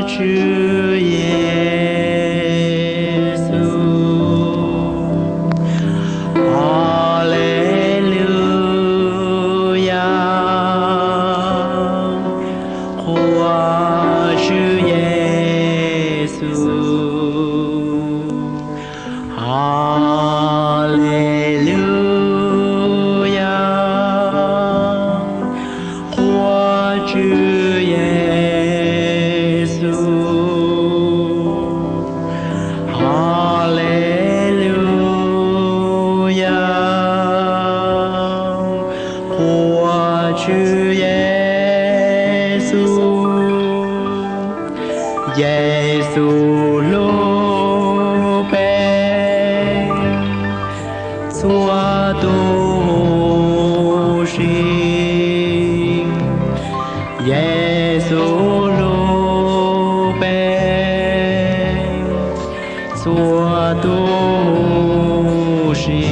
Tswv Yexus. Haleluyas, qhuas Tswv Yexus. Haleluyas, qhuas Tswv Yexus. Haleluyas, qhuas Tswv Yexus. Yexus hlub peb txhua tus si. Yexus hlub peb txhua tus si.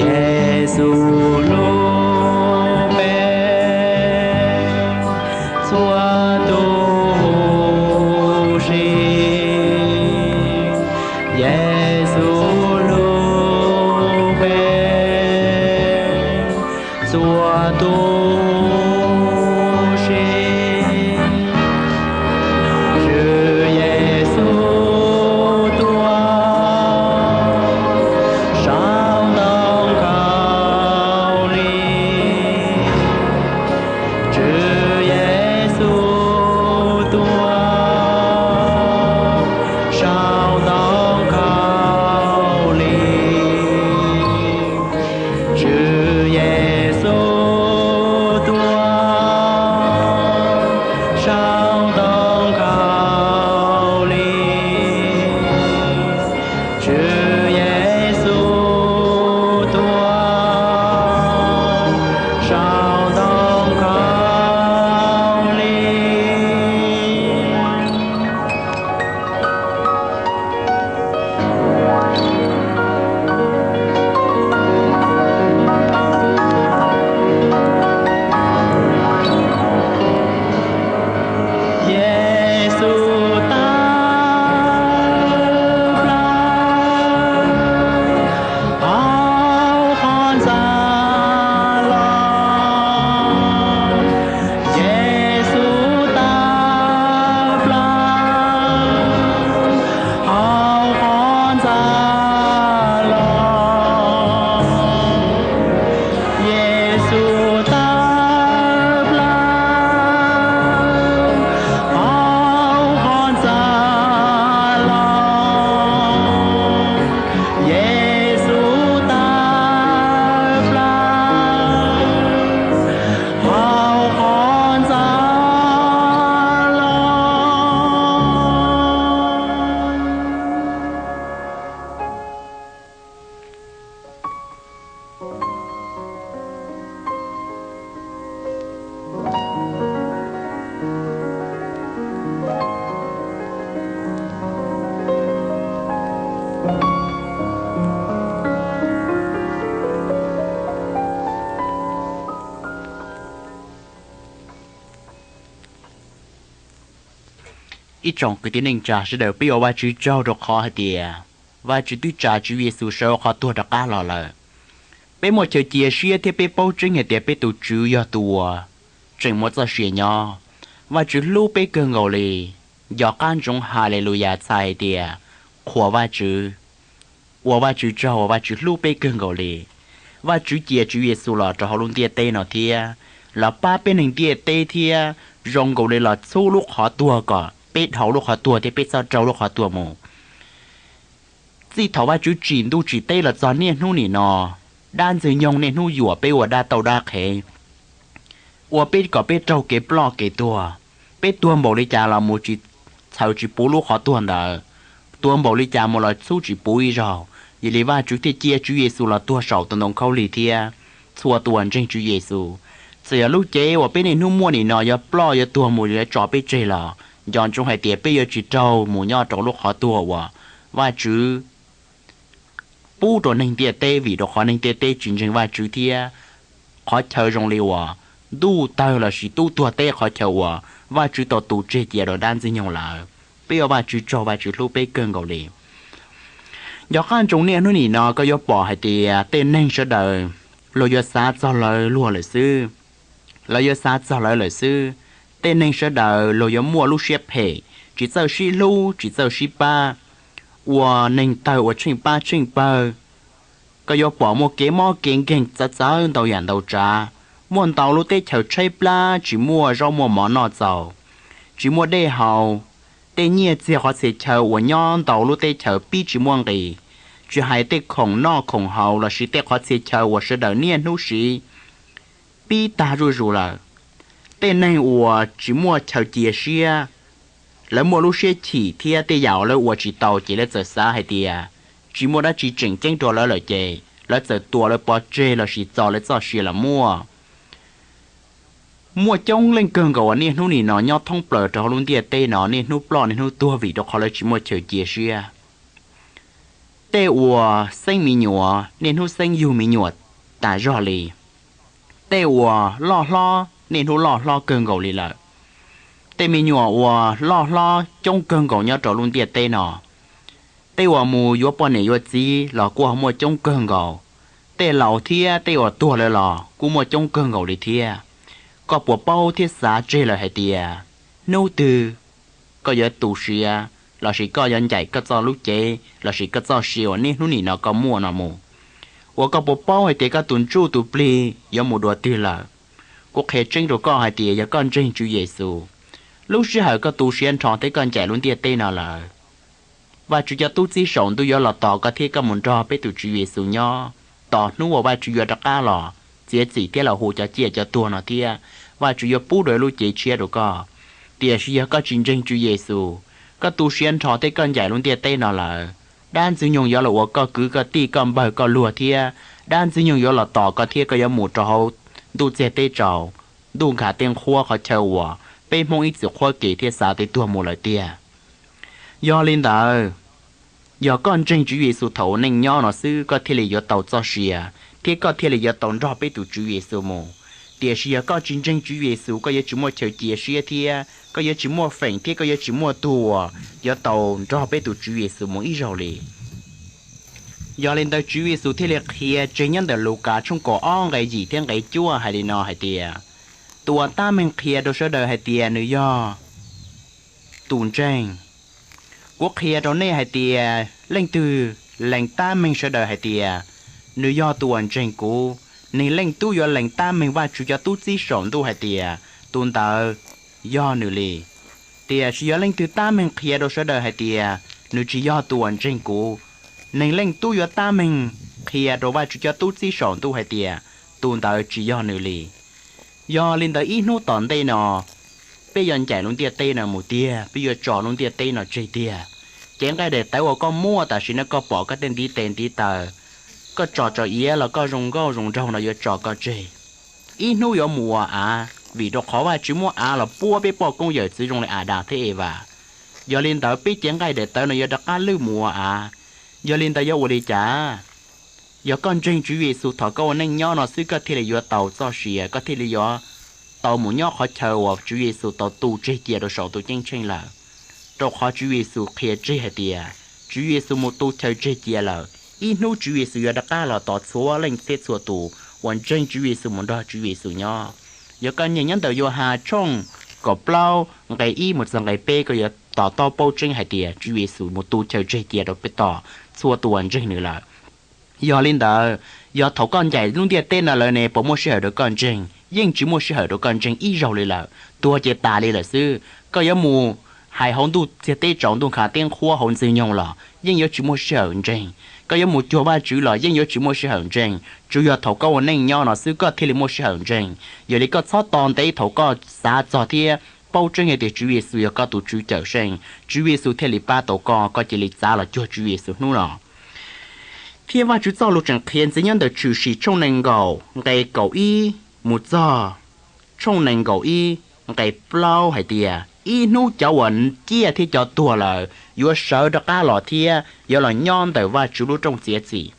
Yexus hlub peb txhua tus si. Yexus hlub peb txhua tus si. Tswv Yexus tuaj saum ntoo khaub lig. Tswv Yexus tuaj saum ntoo khaub lig. Tswv Yexus tuaj saum ntoo khaub lig. Tswv Yexus tuaj saum ntoo khaub lig. Yexus tawg plaws hauv qhov ntxa los. Yexus tawg plaws hauv qhov ntxa los. Yexus tawg plaws hauv qhov ntxa los. Yexus tawg plaws hauv qhov ntxa los. Ib tsoom kwv tij neej tsa sawv daws, peb ua Vajtswv tsaug rau qhov hais tias Vajtswv twb tsa Tswv Yexus sawv hauv qhov tuag rov qab los lawm. Peb muaj chaw cia siab thiab peb paub tseeb hais tias peb tus Tswv yog tus uas tseem muaj txoj sia nyob. Vajtswv hlub peb kawg nkaus li. Nco qab ntsoov Haleluyas txhais hais tias qhuas Vajtswv, ua Vajtswv tsaug uas Vajtswv hlub peb kawg nkaus li. Vajtswv cia Tswv Yexus los rau hauv lub ntiaj teb no thiab los pab peb neeg ntiaj teb thiab zoo nkaus li los txhub lub qhov tuag kom peb dhau lub qhov tuag thiab peb txhob raug lub qhov tuag mus. Txij thaum Vajtswv tsim ntuj tsim teb los txog niaj hnub nim no, dab ntxwg nyoog niaj hnub yuam peb ua dab tauj dab qhev, ua peb kom peb raug kev ploj kev tuag. Peb tuag npaum li cas los mus tsis txhaws tsis puv lub qhov tuag ntawd, tuag npaum li cas mus los txhub tsis puv ib zaug. Yog li Vajtswv thiaj cia Tswv Yexus los tuag saum tus ntoo khaub lig thiab txhua tus uas ntseeg Tswv Yexus. Txawm yog lub cev uas peb niaj hnub muaj nim no yuav ploj yuav tuag mus yuav tso peb tseg los nco ntsoov hais tias peb yuav tsis raug mus nyob rau lub qhov tuag uas Vajtswv pub rau neeg ntiaj teb, vim rau qhov neeg ntiaj teb tsis ntseeg Vajtswv thiab qhov chaw zoo li uas ntuj tawg lossis tub tuag teb qhov chaw uas Vajtswv tau tu tseg cia rau dab Ntxwg Nyoog lawm. Peb ua Vajtswv tsaug, Vajtswv hlub peb kawg nkaus li. Nco qab ntsoov niaj hnub nim no koj yuav pom hais tias tej neeg sawv daws luag yuav xav txog lawv luag lawm xwb, lawv yuav xav txog lawv lawm xwb. Tej neeg sawv daws luag yuav muaj lub siab phem, tsis txawj sib hlub, tsis txawj sib pab, ua neeg tawg ua tsheej pab tsheej pawg. Koj yuav pom muaj kev mob kev nkeeg txawv txawv ntau yam ntau tsav, muaj ntau lub teb chaws tshaib plab tsis muaj zaub muaj mov noj txaus, tsis muaj dej haus, tej nyiaj txiag qhov txhia chaw uas nyob ntau lub teb chaws pib tsis muaj nqis, tsis hais tej khoom noj khoom haus lossis tej qhov txhia chaw uas sawv daws niaj hnub siv pib tag zuj zus lawm. Tej neeg uas tsis muaj chaw cia siab, lawv muaj lub siab chim thiab tej yam uas lawv ua tsis tau ces lawv txawm xav hais tias tsis muaj dab tsi tseem ceeb rau lawv lawm ces lawv txawm tua lawv pov tseg lossis txo lawv txoj sia los muaj. Muaj coob leej kawg nkaus uas niaj hnub nim no nyob thoob plaws rau hauv lub ntiaj teb no niaj hnub ploj niaj hnub tuag vim rau qhov lawv tsis muaj chaw cia siab. Tej uas xeeb me nyuam niaj hnub xeeb yug me nyuam tas zog li. Tej uas loj hlob niaj hnub loj hlob kawg nkaus li lawm. Tej me nyuam uas loj hlob coob kawg nkaus nyob rau lub ntiaj teb no. Tej uas mus yuav poj niam yuav txiv los kuj muaj coob kawg nkaus. Tej laus thiab tej uas tuag lawm los kuj muaj coob kawg nkaus li thiab. Koj puas paub thiab xav tseg lawm hais tias hnub twg koj yuav tu siav lossis koj yuav ncaim koj txoj lub cev lossis koj txoj sia uas niaj hnub nim no koj muaj no mus? Uas koj puas paub hais tias koj tus ntsuj tus plig yuav mus dua twg lawm? Kuv qhia tseeb rau koj hais tias yog koj ntseeg Tswv Yexus, lub sij hawm koj tu siav nrho thiab koj ncaim lub ntiaj teb no lawm, Vajtswv cov tub txib saum ntuj yuav los tos koj thiab koj mus nrog peb tus Tswv Yexus nyob, tos hnub uas Vajtswv yuav rov qab los txiav txim thiab los hu cov ciaj cov tuag no thiab Vajtswv yuav pub dua lub cev tshiab rau koj. Tiam sis yog koj tsis ntseeg Tswv Yexus, koj tu siav nrho thiab koj ncaim lub ntiaj teb no lawm, dab Ntxwg Nyoog yuav los ua koj kwv koj tij koj npawg koj luag thiab dab Ntxwg Nyoog yuav los tos koj thiab koj yuav mus rau hauv ntuj txiag teb tsaus, ntuj nkhav teb nqhuab qhov chaw uas peb Hmoob ib txwm qhuab kev thiab xav tes tuag mus lawm tiag. Yog li ntawd, yog koj ntseeg Tswv Yexus thaum ua neej nyob no xwb koj thiaj li yuav tau txoj sia, thiab koj thiaj li yuav tau nrog peb tus Tswv Yexus mus. Tiam sis yog koj tsis ntseeg Tswv Yexus koj yuav tsis muaj chaw cia siab thiab koj yuav tsis muaj feem thiab koj yuav tsis muaj tug uas yuav tau nrog peb tus Tswv Yexus mus ib zaug li. Yog li ntawd Tswv Yexus thiaj li qhia tseg nyob ntawm Lukas tshooj kaum ob nqe yim thiab nqe cuaj hais li no hais tias, tus uas tab meeg qhia rau sawv daws hais tias nws yog tus ntseeg. Kuv qhia rau nej hais tias leej twg lees tab meeg sawv daws hais tias nws yog tus uas ntseeg kuv, neeg leej tub yuav lees tab meeg Vajtswv cov tub txib saum ntuj hais tias tus ntawd yog nws li. Tiam sis yog leej twg tab meeg qhia rau sawv daws hais tias nws tsis yog tus uas ntseeg kuv, neeg leej tub yuav tab meeg qhia rau Vajtswv cov tub txib saum ntuj hais tias tus ntawd tsis yog nws li. Yog li ntawd ib hnub tom ntej no, peb yuav ncaim lub ntiaj teb no mus tiag, peb yuav tso lub ntiaj teb no tseg tiag. Cev nqaij daim tawv uas koj muaj tam sim no koj pom koj tej ntiv tes ntiv taw, koj tso tso iav los koj zoo nkauj zoo nraug no yuav tso koj tseg. Ib hnub yuav mus ua av, vim rau qhov Vajtswv muab av los puab peb poj koob yawm txwv zoo li Adas thiab Evas. Yog li ntawd peb cev nqaij daim tawv no yuav rov qab lwj mus ua av. Yog li ntawd yuav ua li cas? Yog koj ntseeg Tswv Yexus thaum koj ua neej nyob no xwb koj thiaj li yuav tau txoj sia, koj thiaj li yuav tau mus nyob qhov chaw uas Tswv Yexus tau tu tseg cia rau saum ntuj ceeb tsheej lawm. Rau qhov Tswv Yexus qhia tseg hais tias Tswv Yexus mus tu chaw tseg cia lawm, ib hnub Tswv Yexus yuav rov qab los tos txhua leej thiab txhua tus uas ntseeg Tswv Yexus mus nrog Tswv Yexus nyob. Yog koj nyeem nyob ntawm Yauhas tshooj kaum plaub nqe ib mus txog nqe peb koj yuav to taub paub tseeb hais tias Tswv Yexus mus tu chaw tseg cia rau peb tos txhua tus uas ntseeg nws lawm. Yog li ntawd, yog thaum koj ncaim lub ntiaj teb no lawm ne puas muaj sij hawm rau koj ntseeg? Yeej tsis muaj sij hawm rau koj ntseeg ib zaug li lawm, tuag ces tas li lawm xwb. Koj yuav mus hais hauv ntuj txiag teb tsaus ntuj nkhav teb nqhuab hauv Ntxwg Nyoog los yeej yuav tsis muaj sij hawm ntseeg. Koj yuav mus cuag Vajtswv los yeej yuav tsis muaj sij hawm ntseeg, tsuas yog thaum koj ua neej nyob no xwb koj thiaj li muaj sij hawm ntseeg. Yog li koj txhob tos ntev thaum koj xav txog thiab paub tseeb hais tias Tswv Yexus yog koj tus Tswv Cawmseej, Tswv Yexus thiaj li pab tau koj, koj cia li txav los cuag Tswv Yexus hnub no. Thiab Vajtswv txoj lus tseem qhia ntxiv nyob ntawm Tshwm Sim tshooj nees nkaum nqe kaum ib mus txog tshooj nees nkaum ib nqe plaub hais tias, ib hnub cov uas ciaj thiab cov tuag lawm yuav sawv rov qab los thiab yuav los nyob ntawm Vajtswv lub rooj txiav txim.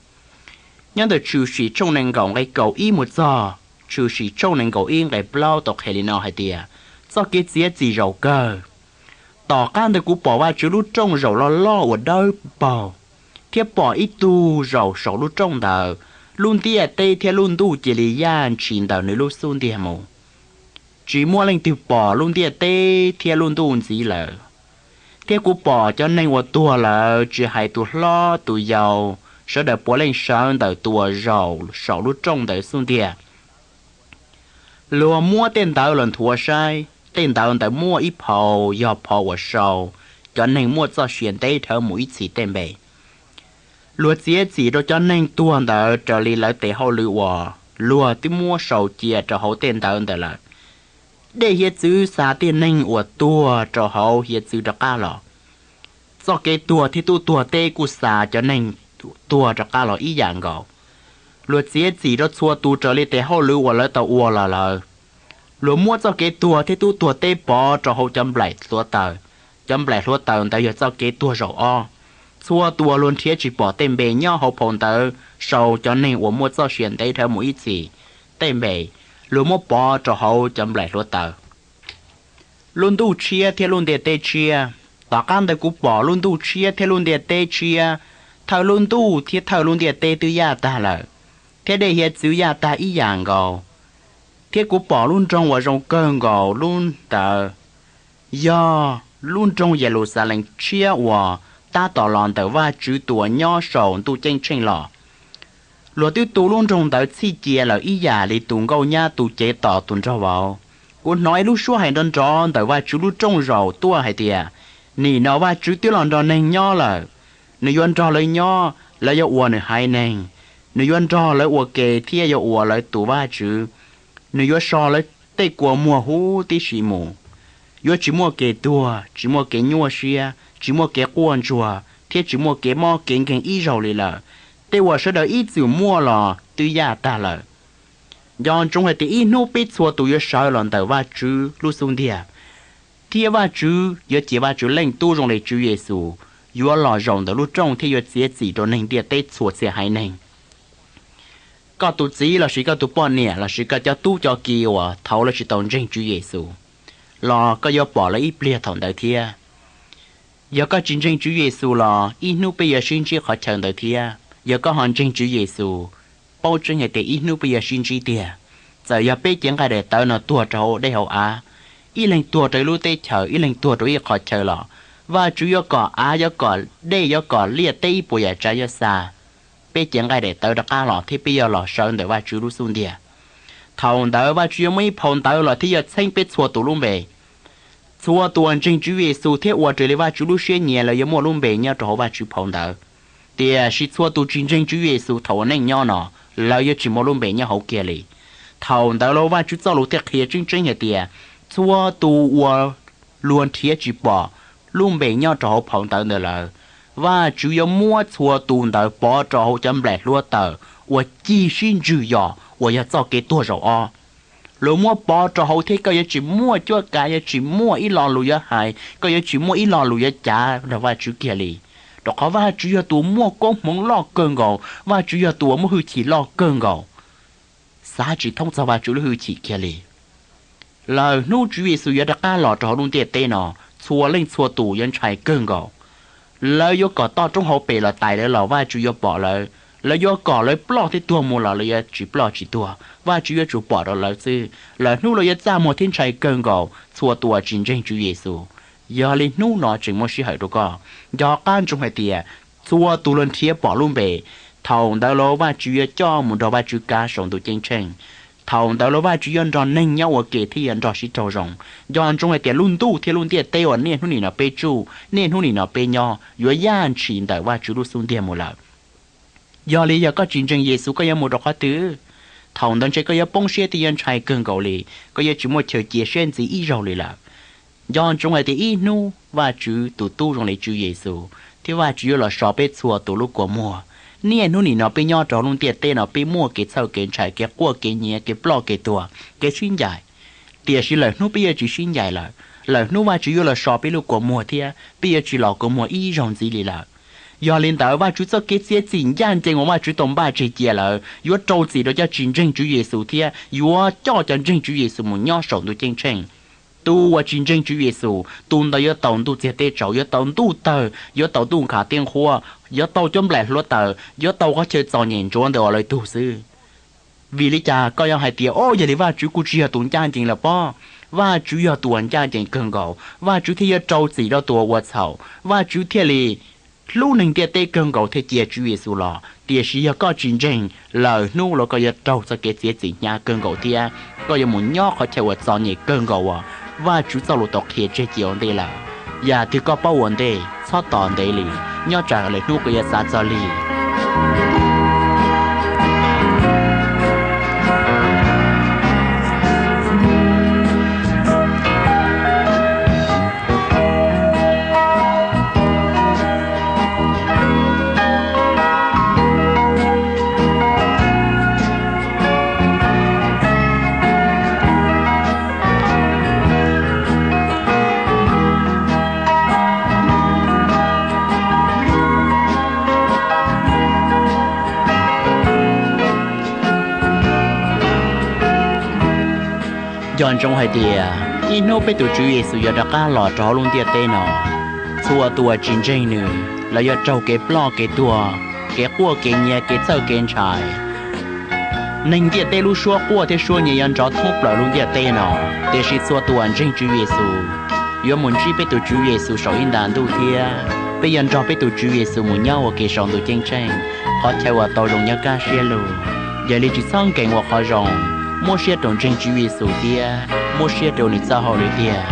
Nyob ntawm Tshwm Sim tshooj nees nkaum nqe kaum ib mus txog Tshwm Sim tshooj nees nkaum ib nqe plaub tau qhia li no hais tias, txoj kev txiav txim zaum kawg. Tom qab ntawd kuv pom Vajtswv lub rooj zaum loj loj uas dawb paug, thiab pom ib tug zaum saum lub rooj ntawd. Lub ntiaj teb thiab lub ntuj cia li yaj ntshis ntawm nws lub xub ntiag mus, tsis muaj leej twg pom lub ntiaj teb thiab lub ntuj ntxiv lawm. Thiab kuv pom cov neeg uas tuag lawm, tsis hais tus hlob tus yau, sawv daws puav leej sawv ntawm tus uas zaum saum lub rooj ntawd xub ntiag. Luag muab tej ntawv los nthuav saib, tej ntawv ntawd muaj ib phau yog phau uas sau cov neeg muaj txoj sia ntev dhawv mus ib txhis tej npe. Luag txiav txim rau cov neeg tuag ntawd raws li lawv tes hauj lwm uas luag twb muab sau cia rau hauv tej ntawv ntawd lawm. Dej hiav txwv xa tej neeg uas tuag rau hauv hiav txwv rov qab los. Txoj kev tuag thiab tub tuag teb kuj xa cov neeg tuag rov qab los ib yam nkaus. Luag txiav txim rau txhua tus raws li tes hauj lwm uas lawv tau ua los lawm. Luag muab txoj kev tuag thiab tub tuag teb pov rau hauv cov nplaim hluav taws. Cov nplaim hluav taws ntawd yog txoj kev tuag zaum ob. Txhua tus uas luag nrhiav tsis pom tej npe nyob hauv phau ntawv sau cov neeg uas muaj txoj sia ntev dhawv mus ib txhis tej npe, luag muab pov rau hauv cov nplaim hluav taws. Lub ntuj tshiab thiab lub ntiaj teb tshiab. Tom qab ntawd kuv pom lub ntuj tshiab thiab lub ntiaj teb tshiab. Thawj lub ntuj thiab thawj lub ntiaj teb twb yaj tag lawm, thiab dej hiav txwv yaj tag ib yam nkaus. Thiab kuv pom lub nroog uas zoo kawg nkaus lub ntawd, yog lub nroog Yeluxalees tshiab uas tab tom los ntawm Vajtswv tus uas nyob saum ntuj ceeb tsheej los. Luag twb tu lub nroog ntawd txhij cia lawm ib yam li tus nkauj nyab tu cev tos tus nraug vauv. Kuv hnov ib lub suab hais nrov nrov ntawm Vajtswv lub rooj zaum tuaj hais tias, nim no Vajtswv twb los nrog neeg nyob lawm. Nws yuav nrog lawv nyob, lawv yuav ua nws haiv neeg. Nws yuav nrog lawv ua ke thiab yuav ua lawv tus Vajtswv. Nws yuav so lawv tej kua muag huv tib si mus. Yuav tsis muaj kev tuag, tsis muaj kev nyuaj siab, tsis muaj kev quaj ntsuag thiab tsis muaj kev mob kev nkeeg ib zaug li lawm. Tej uas sawv daws ib txwm muaj los twb yaj tag lawm. Nco ntsoov hais tias ib hnub peb txhua tus yuav sawv los ntawm Vajtswv lub xub ntiag, thiab Vajtswv yuav cia Vajtswv Leej Tub zoo li Tswv Yexus yuav los zaum ntawm lub rooj thiab yuav txiav txim rau neeg ntiaj teb txhua txhia haiv neeg. Koj tus txiv lossis koj tus poj niam lossis koj cov tub cov ki uas thaud lawv tsis tau ntseeg Tswv Yexus, los koj yuav pom lawv ib pliag thaum ntawd thiab. Yog koj tsis ntseeg Tswv Yexus los ib hnub peb yuav sib ntsib qhov chaw ntawd thiab. Yog koj ho ntseeg Tswv Yexus, paub tseeb hais tias ib hnub peb yuav sib ntsib tiag. Txawm yog peb cev nqaij daim tawv no tuag rau hauv dej hauv av, ib leeg tuag rau ib lub teb chaws, ib leeg tuag rau ib qhov chaw los, Vajtswv yuav kom av, yuav kom dej, yuav kom liaj teb ib puas yam tsav yuav xa peb cev nqaij daim tawv rov qab los thiab peb yuav los sawv ntawm Vajtswv lub xub ntiag. Thaum ntawd Vajtswv yuav muaj ib phau ntawv los thiab yuav txheeb peb txhua tus lub npe. Txhua tus uas ntseeg Tswv Yexus thiab ua raws li Vajtswv lub siab nyiam lawv yuav muaj lub npe nyob rau hauv Vajtswv phau ntawv. Tiam sis txhua tus tsis ntseeg Tswv Yexus thaum ua neej nyob no, lawv yuav tsis muaj lub npe nyob hauv kiag li. Thaum ntawd los Vajtswv txoj lus thiaj qhia tseeb tseeb hais tias, txhua tus uas luag nrhiav tsis pom lub npe nyob rau hauv phau ntawv ntawd lawm, Vajtswv yuav muab txhua tus ntawd pov rau hauv cov nplaim hluav taws uas cig sib ntswg yos uas yog txoj kev tuag zaum ob. Luag muab pov rau hauv thiab koj yuav tsis muaj cuab kav, yuav tsis muaj ib lo lus yuav hais, koj yuav tsis muaj ib lo lus yuav cav nrog Vajtswv kiag li. Rau qhov Vajtswv yog tus muaj koob hmoov loj kawg nkaus, Vajtswv yog tus uas muaj hwj chim loj kawg nkaus. Xav tsis thoob txog Vajtswv lub hwj chim kiag li. Lawm hnub Tswv Yexus yuav rov qab los rau hauv lub ntiaj teb no, txhua leej txhua tus yuav ntshai kawg nkaus. Lawv yuav kom toj roob hauv pes los tais lawv los Vajtswv yuav pom lawv. Lawv yuav kom lawv ploj thiab tuag mus los lawv yuav tsis ploj tsis tuag, Vajtswv yuav tsum pom rau lawv xwb. Lawm hnub lawv yuav txaj muag thiab ntshai kawg nkaus txhua tus uas tsis ntseeg Tswv Yexus. Yog li hnub no tseem muaj sij hawm rau koj. Nco qab ntsoov hais tias, txhua tus luag nrhiav pom lub npe, thaum ntawd los Vajtswv yuav coj mus nrog Vajtswv kav saum ntuj ceeb tsheej. Thaum ntawd los Vajtswv yuav nrog neeg nyob ua ke thiab yuav nrog sib raug zoo. Nco ntsoov hais tias lub ntuj thiab lub ntiaj teb uas niaj hnub nim no peb tsuj, niaj hnub nim no peb nyob yuav yaj ntshis ntawm Vajtswv lub xub ntiag mus lawm. Yog li yog koj tsis ntseeg Yexus koj yuav mus rau qhov twg? Thaum ntawd ntshe koj yuav poob siab thiab yuav ntshai kawg nkaus li, koj yuav tsis muaj chaw cia siab ntxiv ib zaug li lawm. Nco ntsoov hais tias ib hnub Vajtswv tus Tub zoo li Tswv Yexus thiab Vajtswv yuav los so peb txhua tus lub kua muag. Niaj hnub nim no peb nyob rau lub ntiaj teb no peb muaj kev txhawj kev ntshai, kev quaj kev nyiav, kev ploj kev tuag, kev sib ncaim. Tiam sis lawm hnub peb yuav tsis sib ncaim lawm. Lawm hnub Vajtswv yuav los so peb lub kua muag thiab peb yuav tsis los kua muag ib zaug ntxiv li lawm. Yog li ntawd, Vajtswv txoj kev txiav txim ncaj ncees uas Vajtswv tau npaj tseg cia lawm yuav rau txim rau cov tsis ntseeg Tswv Yexus thiab yuav coj cov ntseeg Tswv Yexus mus nyob saum ntuj ceeb tsheej. Tus uas tsis ntseeg Tswv Yexus, tus ntawd yuav tau ntuj txiag teb tsaus, yuav tau ntuj tawg, yuav tau ntuj nkhav tiab nqhuab, yuav tau cov nplaim hluav taws, yuav tau qhov chaw txom nyem ntsuav ntawm uas lawv tug xwb. Vim li cas koj yuav hais tias, o, yog li Vajtswv kuj tsis yog tus ncaj ncees lawm pob? Vajtswv yog tus uas ncaj ncees kawg nkaus, Vajtswv thiaj yuav rau txim rau tus uas ua txhaum, Vajtswv thiaj li hlub neeg ntiaj teb kawg nkaus thiaj cia Tswv Yexus los. Tiam sis yog koj tsis ntseeg, lwm hnub los koj yuav raug txoj kev txiav txim hnyav kawg nkaus thiab koj yuav mus nyob qhov chaw uas txom nyem kawg nkaus uas Vajtswv txoj lus tau qhia tseg cia ua ntej lawm. Yam twg koj paub ua ntej, txhob tos ntev li, nyob tsam lwm hnub koj yuav xav txog li. Nco ntsoov hais tias ib hnub peb tus Tswv Yexus yuav rov qab los rau hauv lub ntiaj teb no. Txhua tus uas tsis ntseeg nws, lawv yuav raug kev ploj kev tuag, kev quaj kev nyiav, kev txhawj kev ntshai. Neeg ntiaj teb lub suab quaj thiab suab nyiav yuav nrov thoob plaws lub ntiaj teb no, tiam sis txhua tus uas ntseeg Tswv Yexus yuav mus ntsib peb tus Tswv Yexus saum ib nta ntuj thiab peb yuav nrog peb tus Tswv Yexus mus nyob ua ke saum ntuj ceeb tsheej, qhov chaw uas tau zoo nyob kaj siab lug. Yog li tsis txhob nkees ua qhov zoo, muab siab rau ntseeg Tswv Yexus thiab muab siab rau nws txoj hauj lwm tiag.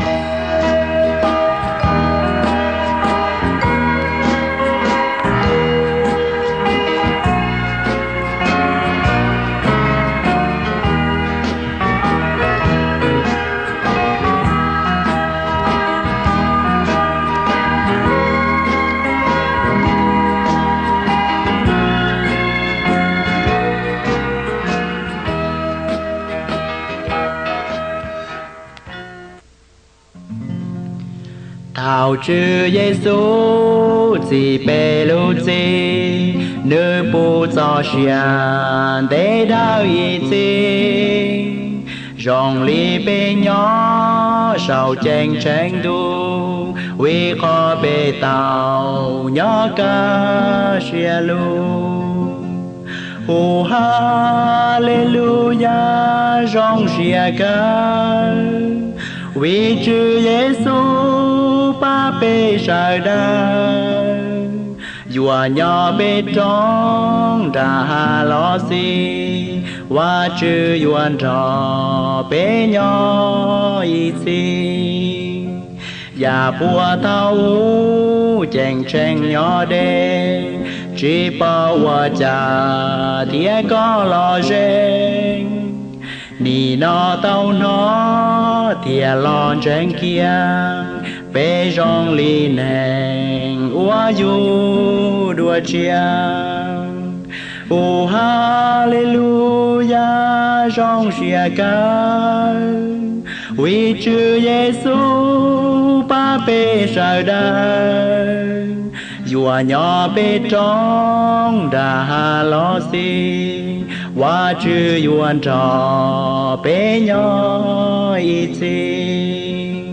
Thaum Tswv Yexus txi peb lub txim, nws pub txoj sia ntev dhawv ib txhis, zoo li peb nyob saum ceeb tsheej ntuj, vim qhov peb tau nyob kaj siab lug. Hu haleluya, zoo siab kawg, vim Tswv Yexus pab peb sawv daws. Yuav nyob peb rooj nram hav los xij, Vajtswv yuav nrog peb nyob ib txhis. Yam puag thaum ub ceeb tsheej nyob deb, tsis paub ua cas thiaj koj los ze. Nim no tau hnov thiaj los ntseeg kiag, peb zoo li neeg uas yug dua tshiab. Hu haleluya, zoo siab kawg, vim Tswv Yexus pab peb sawv daws. Yuav nyob peb rooj nram hav los xij, Vajtswv yuav nrog peb nyob ib txhis.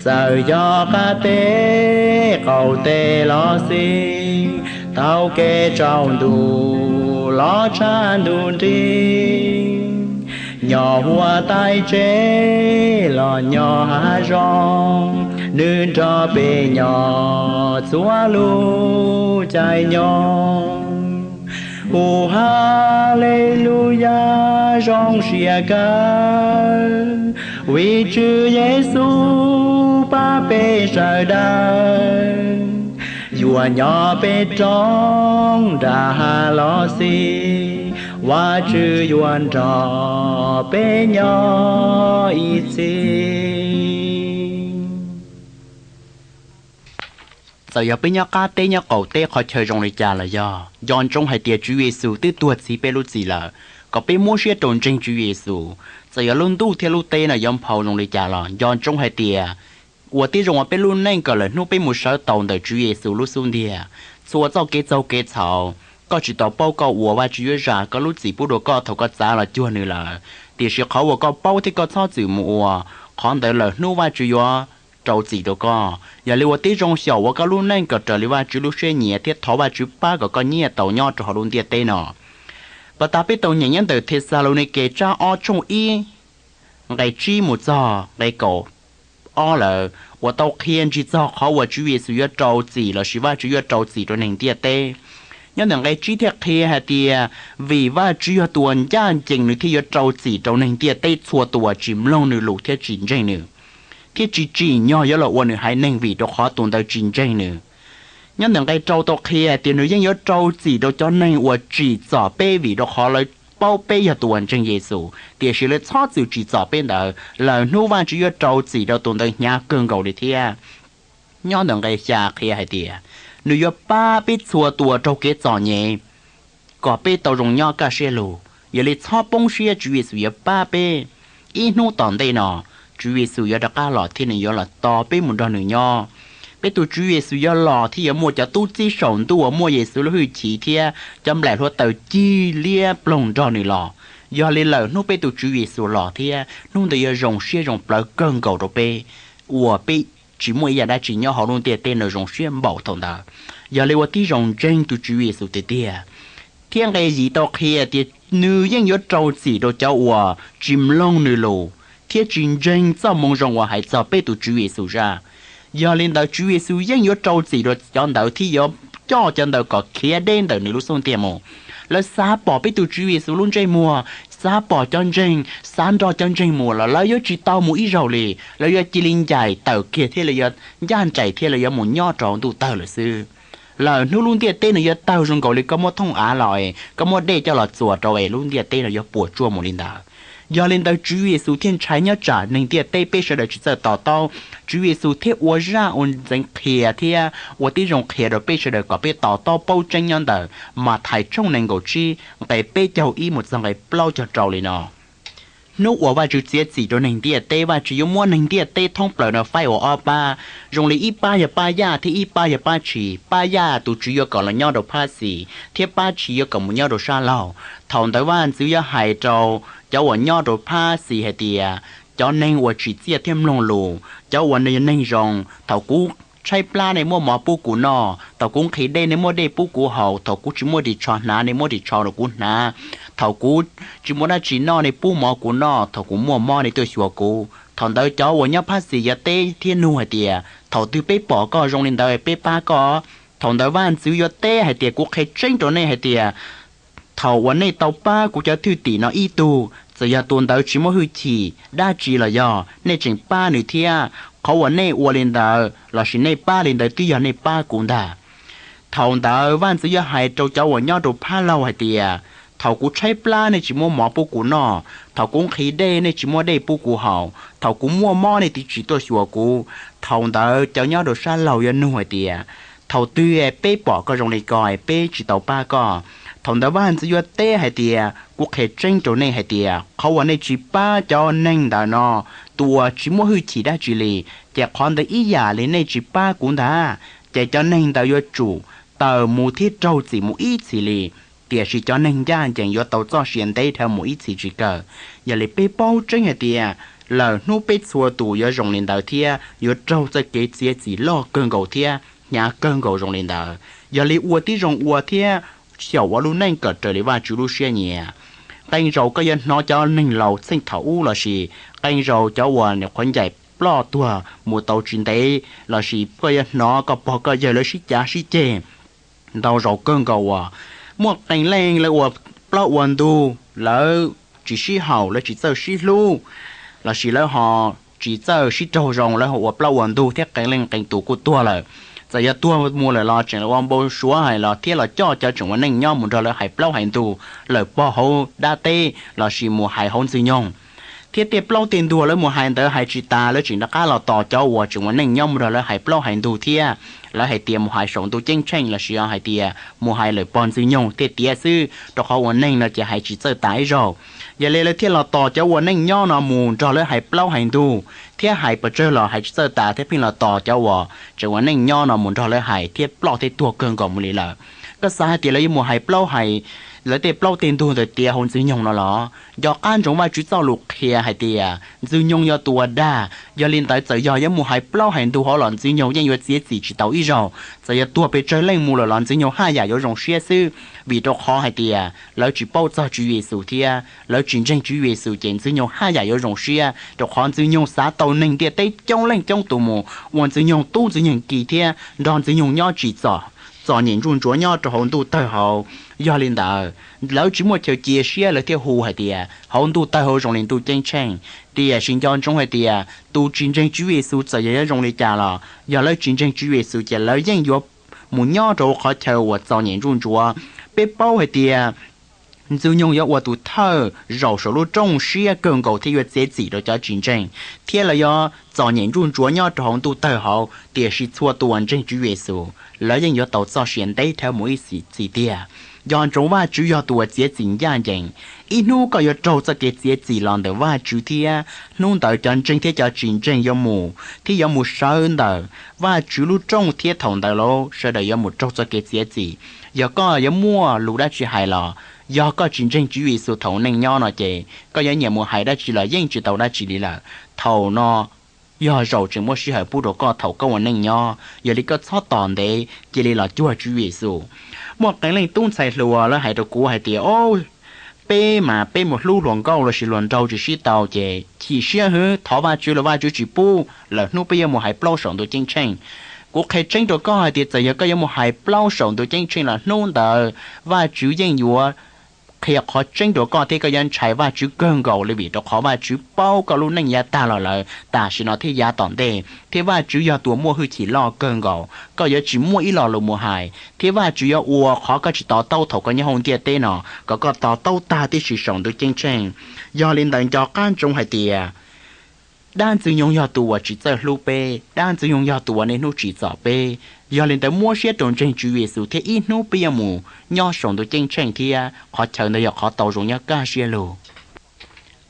Txawm yog qab teb qaum teb los xij, tau kev tsaus ntuj los tshaj ntuj nrig, nyob huab tais tsev los nyob hav zoov, nws nrog peb nyob txhua lub caij nyoog. Hu haleluya, zoo siab kawg, vim Tswv Yexus pab peb sawv daws. Yuav nyob peb rooj nram hav los xij, Vajtswv yuav nrog peb nyob ib txhis. Txawm yog peb nyob qab teb nyob qaum teb qhov chaw zoo li cas los yog, nco ntsoov hais tias Tswv Yexus twb tuag txhiv peb lub txim lawm, kom peb muab siab rau ntseeg Tswv Yexus. Txawm yog lub ntuj thiab lub teb no yuav nphau zoo li cas los nco ntsoov hais tias Ua tib zoo ua peb lub neej kom lawm hnub peb mus sawv taus ntawm Tswv Yexus lub xub ntiag. Txhua txoj kev txaug kev txhaum, koj tsis tau paub koj ua, Vajtswv yuav zam koj lub txim pub rau koj thaum koj txav los cuag nws lawm. Tiam sis qhov uas koj paub thiab koj txhob txwm mus ua, qhov ntawd lawm hnub Vajtswv yuav rau txim rau koj. Yog li ua tib zoo xyaum ua koj lub neej kom raws li Vajtswv lub siab nyiam thiab thov Vajtswv pab kom koj nyiaj tau nyob rau hauv lub ntiaj teb no. Pas tas peb tau nyeem nyob ntawm Thexalaunikes tsab ob tshooj ib nqe tsib mus txog nqe kaum ob lawm uas tau qhia ntsig txog qhov uas Tswv Yexus yuav rau txim lossis Vajtswv yuav rau txim rau neeg ntiaj teb. Nyob ntawm nqe tsib thiaj qhia hais tias, vim Vajtswv yog tus uas ncaj ncees nws thiaj yuav rau txim rau neeg ntiaj teb txhua tus uas tsis mloog nws lus thiab tsis ntseeg nws, thiab tsis tsim nyog yuav los ua nws haiv neeg vim rau qhov tus ntawd tsis ntseeg nws. Nyob ntawm nqe rau tau qhia hais tias nws yeej yuav rau txim rau cov neeg uas tsim txom peb vim rau qhov lawv paub peb yog tus uas ntseeg Yexus tiam sis lawv txhob txwm tsim txom peb ntawd, lawm hnub Vajtswv yuav rau txim rau tus ntawd hnyav kawg nkaus li thiab. Nyob ntawm nqe xya qhia hais tias, nws yuav pab peb txhua tus raug kev txom nyem kom peb tau zoo nyob kaj siab lug. Yog li txhob poob siab, Tswv Yexus yuav pab peb. Ib hnub tom ntej no, Tswv Yexus yuav rov qab los thiab nws yuav los tos peb mus nrog nws nyob. Peb tus Tswv Yexus yuav los thiab yuav muaj cov tub txib saum ntuj uas muaj Yexus lub hwj chim thiab cov nplaim hluav taws cig liab ploog nrog nws los. Yog li lawm hnub peb tus Tswv Yexus los thiab hnub ntawd yuav zoo siab zoo plawv kawg nkaus rau peb, uas peb tsis muaj ib yam dab tsi nyob hauv lub ntiaj teb no zoo siab npaum thaum ntawd. Yog li ua tib zoo ntseeg tus Tswv Yexus tiag tiag. Thiab nqe yim tau qhia tias nws yeej yuav rau txim rau cov uas tsis mloog nws lus thiab tsis ntseeg txoj moo zoo uas hais txog peb tus Tswv Yexus zaj. Yog li ntawd Tswv Yexus yeej yuav rau txim rau cov ntawd thiab yuav coj cov ntawd kom khiav deb ntawm nws lub xub ntiag mus. Lawv xav pom peb tus Tswv Yexus lub ntsej muag, xav pom cov ntseeg, xav nrog cov ntseeg mus los lawv yuav tsis tau mus ib zaug li, lawv yuav cia li ncaim tawm kiag thiab lawv yuav ncaj nraim thiab lawv yuav mus nyob rau ntuj tawg lawm xwb. Lawm hnub lub ntiaj teb no yuav tawg zoo nkaus li koj muab thooj av los es koj muab dej coj los txuas rau es lub ntiaj teb no yuav puas tsuaj mus li ntawd. Yog li ntawd Tswv Yexus thiaj ntshai nyob tsam neeg ntiaj teb peb sawv daws tsis txawj to taub, Tswv Yexus thiaj ua zaj ua ntxeev qhia thiab ua tib zoo qhia rau peb sawv daws kom peb to taub paub tseeb nyob ntawm Mathais tshooj nees nkaum tsib nqe peb caug ib mus txog nqe plaub caug rau li no. Hnub uas Vajtswv txiav txim rau neeg ntiaj teb, Vajtswv yuav muab neeg ntiaj teb thoob plaws no faib ua ob pab, zoo li ib pab yog pab yaj thiab ib pab yog pab tshis. Pab yaj tus tswv yuav kom los nyob rau phab xis thiab pab tshis yuav kom mus nyob rau sab laug. Thaum ntawd vaj ntxwv yuav hais rau cov uas nyob rau phab xis hais tias, cov neeg uas tsim txiaj thiab mloog lus, cov uas nws yog neeg zoo, thaum kuv tshaib plab nej muab mov pub kuv noj, thaum kuv nqhis dej nej muab dej pub kuv haus, thaum kuv tsis muaj ris tsho hnav nej muab ris tsho rau kuv hnav, thaum kuv tsis muaj dab tsi noj nej pub mov kuv noj, thaum kuv muaj mob nej tuaj xyuas kuv. Thaum ntawd cov uas nyob phab xis yuav teb thiab nug hais tias, thaum twg peb pom koj zoo li ntawd peb pab koj? Thaum ntawd vaj ntxwv yuav teb hais tias, kuv qhia tseeb rau nej hais tias, thaum uas nej tau pab kuv cov thwj tim no ib tug, txawm yog tus ntawd tsis muaj hwj chim dab tsi los yog nej tseem pab nws thiab. Qhov uas nej ua li ntawd lossis nej pab li ntawd twb yog nej pab kuv ntag. Thaum ntawd vaj ntxwv yuav hais rau cov uas nyob rau phab laug hais tias, thaum kuv tshaib plab nej tsis muab mov pub kuv noj, thaum kuv nqhis dej nej tsis muab dej pub kuv haus, thaum kuv muaj mob nej twb tsis tuaj xyuas kuv. Thaum ntawd cov nyob rau sab laug yuav nug hais tias, thaum twg peb pom koj zoo li ko peb tsis tau pab koj? Thaum ntawd vaj ntxwv yuav teb hais tias, kuv qhia tseeb rau nej hais tias, qhov uas nej tsis pab cov neeg ntawm no, tus uas tsis muaj hwj chim dab tsi li, ces qhov ntawd ib yam li nej tsis pab kuv ntag. Ces cov neeg ntawd yuav tsum tawm mus thiab raug txim mus ib txhis li, tiam sis cov neeg ncaj ncees yuav tau txoj sia ntev dhawv mus ib txhis tsis kawg. Yog li peb paub tseeb hais tias, lawm hnub peb txhua tus yuav zoo li ntawd thiab yuav raug txoj kev txiav txim loj kawg nkaus thiab hnyav kawg nkaus zoo li ntawd. Yog li ua tib zoo ua thiab xyaum ua lub neej kom raws li Vajtswv lub siab nyiam. Qee zaus koj yuav hnov cov neeg laus txheej thaum ub lossis qee zaus cov uas nyuam qhuav ncaim ploj tuag mus tau tsis ntev, lossis koj yuav hnov koj pog koj yawg lawv sib cav sib ceg ntau zaus kawg nkaus uas muaj qee leej lawv ua plaub ua ntug, lawv tsis sib haum, lawv tsis txawj sib hlub, lossis lawv ho tsis txawj sib raug zoo, lawv ho ua plaub ua ntug thiab qee leej qee tus kuj tuag lawm. Txawm yog tuag mus lawm los tseem ua npau suav hais los thiab los coj cov tseem ua neej nyob mus nrog lawv hais plaub hais ntug lawm pog hauv dab teb lossis mus hais hauv Ntxwg Nyoog. Thiab tej plaub tej ntug lawv mus hais ntawd hais tsis tas, lawv tseem rov qab los tos cov uas tseem ua neej nyob mus nrog lawv hais plaub hais ntug thiab. Lawv hais tias mus hais saum ntuj ceeb tsheej lossis yog hais tias mus hais lawm pog Ntxwg Nyoog thiaj tiav xwb, rau qhov ua neeg no ces hais tsis txawj tas ib zaug. Yog li lawv thiaj los tos cov ua neej nyob no mus nrog lawv hais plaub hais ntug, thiab hais pes tsawg los hais tsis txawj tas thiab pheej los tos cov uas tseem ua neej nyob no mus nrog lawv hais thiab ploj thiab tuag kawg nkaus mus li lawm. Koj xav hais tias lawv yuav mus hais plaub hais lawv tej plaub tej ntug ntawd tiav hauv Ntxwg Nyoog no los? Nco qab ntsoov Vajtswv txoj lus qhia hais tias Ntxwg Nyoog yog tus uas dag, yog li ntawd txawm yog yuav mus hais plaub hais ntug hauv los Ntxwg Nyoog yeej yuav txiav txim tsis tau ib zaug. Txawm yog tuag pes tsawg leej mus lawm los Ntxwg Nyoog haj yam yuav zoo siab xwb, vim rau qhov hais tias lawv tsis paub txog Tswv Yexus thiab lawv tsis ntseeg Tswv Yexus ces Ntxwg Nyoog haj yam yuav zoo siab, rau qhov Ntxwg Nyoog xav tau neeg ntiaj teb coob leej coob tus mus ua Ntxwg Nyoog tub Ntxwg Nyoog ki thiab nrog Ntxwg Nyoog nyob tsim txom, txom nyem ntsuj ntsuav nyob rau hauv ntuj tawg hauv. Yog li ntawd, lawv tsis muaj chaw cia siab, lawv thiaj hu hais tias hauv ntuj tawg hauv zoo li ntuj ceeb tsheej. Tiam sis nco ntsoov hais tias tus tsis ntseeg Tswv Yexus txawm yog yuav zoo li cas los yog lawv tsis ntseeg Tswv Yexus ces lawv yeej yuav mus nyob rau hauv qhov chaw uas txom nyem ntsuj ntsuav. Peb paub hais tias Ntxwg Nyoog yuav ua tus thawj zaum saum lub rooj siab kawg nkaus thiab yuav txiav txim rau cov tsis ntseeg, thiab lawv yuav txom nyem ntsuj ntsuav nyob rau hauv ntuj tawg hauv, tiam sis txhua tus uas ntseeg Tswv Yexus lawv yeej yuav tau txoj sia ntev dhawv mus ib txhis tiag. Nco ntsoov Vajtswv yog tus uas txiav txim ncaj ncees. Ib hnub koj yuav raug txoj kev txiav txim los ntawm Vajtswv thiab hnub ntawd cov ntseeg thiab cov tsis ntseeg yuav mus thiab yuav mus sawv ntawm Vajtswv lub rooj thiab thaum ntawd los sawv daws yuav mus raug txoj kev txiav txim. Yog koj yuav muaj lus dab tsi hais los, yog koj tsis ntseeg Tswv Yexus thaum neej nyob no ces koj yuav nyiam mus hais dab tsi los yeej tsis tau dab tsi li lawm. Thaum no yog zaum tseem muaj sij hawm pub rau koj thaum koj ua neej nyob, yog li koj txhob tos ntev, cia li los cuag Tswv Yexus. Muaj qee leej tub ntxhais hluas lawv hais rau kuv hais tias, o, peb mas peb mus hlub hluas nkauj lossis hluas nraug tsis sib tau ces chim siab hwv, thov Vajtswv los Vajtswv tsis pub, lwm hnub peb yuav mus hais plaub saum ntuj ceeb tsheej. Kuv qhia tseeb rau koj hais tias txawm yog koj yuav mus hais plaub saum ntuj ceeb tsheej los hnub ntawd Vajtswv yeej yuav qhia qhov tseeb rau koj thiab koj yuav ntshai Vajtswv kawg nkaus li, vim rau qhov Vajtswv paub koj lub neej yav tag los lawm, tam sim no thiab yav tom ntej, thiab Vajtswv yog tus muaj hwj chim loj kawg nkaus. Koj yuav tsis muaj ib lo lus mus hais thiab Vajtswv yuav ua qhov koj tsis to taub thaum koj nyob hauv ntiaj teb no kom koj to taub tag tib si saum ntuj ceeb tsheej. Yog li ntawd nco qab ntsoov hais tias dab Ntxwg Nyoog yog tus uas tsis txawj hlub peb, dab Ntxwg Nyoog yog tus uas niaj hnub tsim txom peb. Yog li ntawd muab siab rau ntseeg Tswv Yexus thiab ib hnub peb yuav mus nyob saum ntuj ceeb tsheej thiab qhov chaw ntawd yog qhov tau zoo nyob kaj siab lug.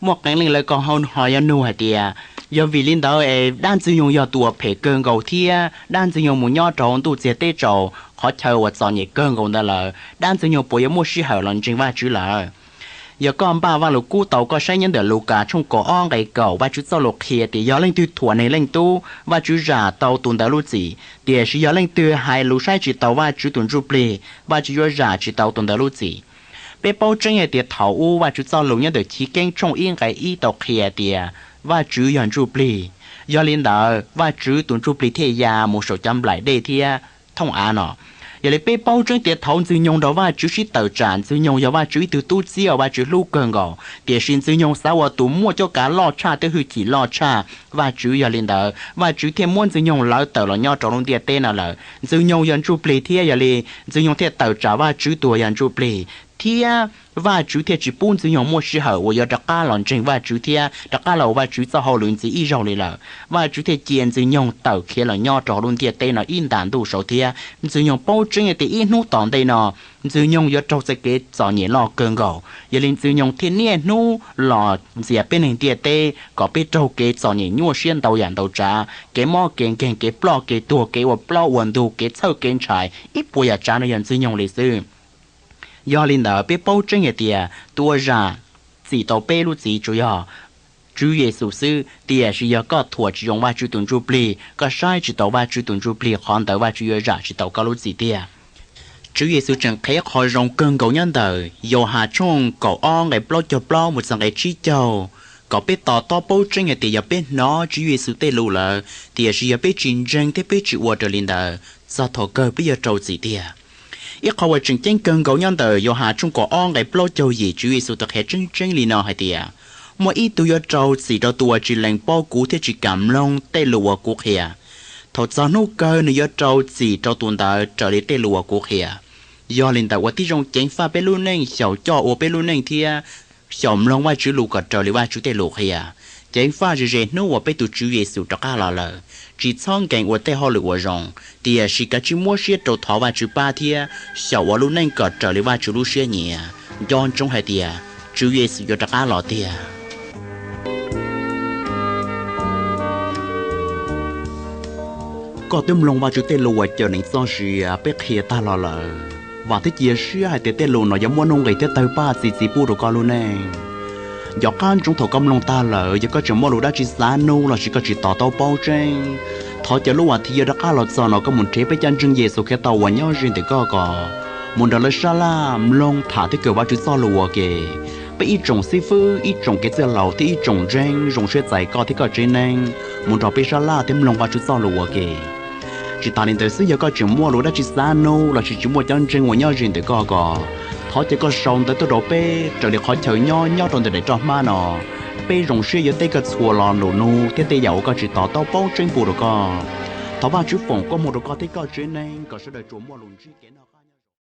Muaj qee leej lawv ko hauv ho yuav nug hais tias, yog vim li ntawd es dab Ntxwg Nyoog yog tus uas phem kawg nkaus thiab dab Ntxwg Nyoog mus nyob rau hauv ntuj txiag teb tsaus qhov chaw uas txom nyem kawg nkaus ntawd lawm, dab Ntxwg Nyoog puas yuav muaj sij hawm los ntseeg Vajtswv lawm? Yog koj npaj Vajluskub tau, koj saib nyob ntawm Lukas tshooj kaum ob nqe kaum, Vajtswv txoj lus qhia tias yog leej twg thuam neeg leej tub, Vajtswv zam tau tus ntawd lub txim, tiam sis yog leej twg hais lus saib tsis taus Vajtswv tus ntsuj plig, Vajtswv yuav zam tsis tau tus ntawd lub txim. Peb paub tseeb hais tias thaum ub Vajtswv txoj lus nyob ntawm Chiv Keeb tshooj ib nqe ib tau qhia tias Vajtswv yog ntsuj plig. Yog li ntawd Vajtswv tus ntsuj plig thiaj ya mus saum cov nplaim dej thiab thooj av no. Yog li peb paub tseeb tias thaum Ntxwg Nyoog nrog Vajtswv sib tawm tsam, Ntxwg Nyoog yog Vajtswv ib tug tub txib uas Vajtswv hlub kawg nkaus, tiam sis Ntxwg Nyoog xav ua tus muaj cuab kav loj tshaj thiab hwj chim loj tshaj Vajtswv. Yog li ntawd Vajtswv thiaj muab Ntxwg Nyoog lawv tawm los nyob rau lub ntiaj teb no lawm. Ntxwg Nyoog yog ntsuj plig thiab, yog li Ntxwg Nyoog thiaj tawm tsam Vajtswv tus uas yog ntsuj plig, thiab Vajtswv thiaj tsis pub Ntxwg Nyoog muaj sij hawm uas yuav rov qab los ntseeg Vajtswv thiab rov qab los ua Vajtswv txoj hauj lwm ntxiv ib zaug li lawm. Vajtswv thiaj cia Ntxwg Nyoog tawm khiav los nyob rau hauv lub ntiaj teb no ib ntas ntuj saud thiab. Ntxwg Nyoog paub tseeb tias ib hnub tom ntej no Ntxwg Nyoog yuav raug txoj kev txom nyem loj kawg nkaus, yog li Ntxwg Nyoog thiaj niaj hnub los ntxias peb neeg ntiaj teb kom peb raug kev txom nyem nyuaj siab ntau yam ntau tsav, kev mob kev nkeeg, kev ploj kev tuag, kev ua plaub ua ntug, kev txhawj kev ntshai, ib puas yam tsav no yog Ntxwg Nyoog li xwb. Yog li ntawd peb paub tseeb hais tias tus uas zam txim tau peb lub txim tsuas yog Tswv Yexus xwb, tiam sis yog koj thuam tsis zoo Vajtswv tus ntsuj plig, koj saib tsis taus Vajtswv tus ntsuj plig, qhov ntawd Vajtswv yuav zam tsis tau koj lub txim tiag. Tswv Yexus tseem qhia qhov zoo kawg nkaus nyob ntawm Yauhas tshooj kaum ob nqe plaub caug plaub mus txog nqe tsib caug, kom peb to taub paub tseeb hais tias yog peb hnov Tswv Yexus tej lus lawm, tiam sis yog peb tsis ntseeg thiab peb tsis ua raws li ntawd, txog thaum kawg peb yuav rau txim tiag. Ib qhov uas tseem ceeb kawg nkaus nyob ntawm Yauhas tshooj kaum ob nqe plaub caug yim, Tswv Yexus tau qhia tseeb tseeb li no hais tias, muaj ib tug yuav rau txim rau tus uas tsis lees paub kuv thiab tsis kam mloog tej lus uas kuv qhia. Thaum txog hnub kawg nws yuav rau txim rau tus ntawd raws li tej lus uas kuv qhia. Yog li ntawd ua tib zoo ceev faj peb lub neej, xyaum coj ua peb lub neej thiab xyaum mloog Vajtswv lus kom raws li Vajtswv tej lus qhia. Ceev faj ze ze hnub uas peb tus Tswv Yexus rov qab los lawm, tsis txhob nkees ua tej hauj lwm uas zoo, tiam sis kav tsij muab siab rau thov Vajtswv pab thiab xyaum ua lub neej kom raws li Vajtswv lub siab nyiam, nco ntsoov hais tias Tswv Yexus yuav rov qab los tiag. Koj twb mloog Vajtswv tej lus uas cawm neeg txoj sia peb qhia tag los lawm, vam thiab cia siab hais tias tej lus no yuav muaj nuj nqis thiab tawg paj txi txiv pub rau koj lub neej. Nco qab ntsoov thaum koj mloog tag lawm, yog koj tseem muaj lus dab tsi xav nug lossis koj tsis to taub paub tseeb, thov caw lub vas thiv yuav rov qab los txog no koj mus nrhiav peb caj ntseeg Yexus Khetos uas nyob ze ntawm koj ko, mus nrog lawv sab laj mloog tham thiab kawm Vajtswv txoj lus ua ke. Peb ib tsoom xib fwb, ib tsoom kev txwj laus thiab ib tsoom ntseeg zoo siab txais koj thiab koj tsev neeg mus nrog peb sab laj thiab mloog Vajtswv txoj lus ua ke. Tsis tas li ntawd xwb, yog koj tseem muaj lus dab tsi xav nug lossis tsis muaj cov ntseeg uas nyob ze ntawm koj ko, thov caw koj sau ntawv tuaj rau peb raws li qhov chaw nyob nyob rau ntawm daim roj hmab no. Peb zoo siab yuav teb koj txhua lo lus nug thiab tej yam uas koj tsis to taub paub tseeb pub rau koj. Thov Vajtswv foom koob hmoov rau koj thiab koj tsev neeg kom sawv daws tsuas muaj lus ntsib kev noj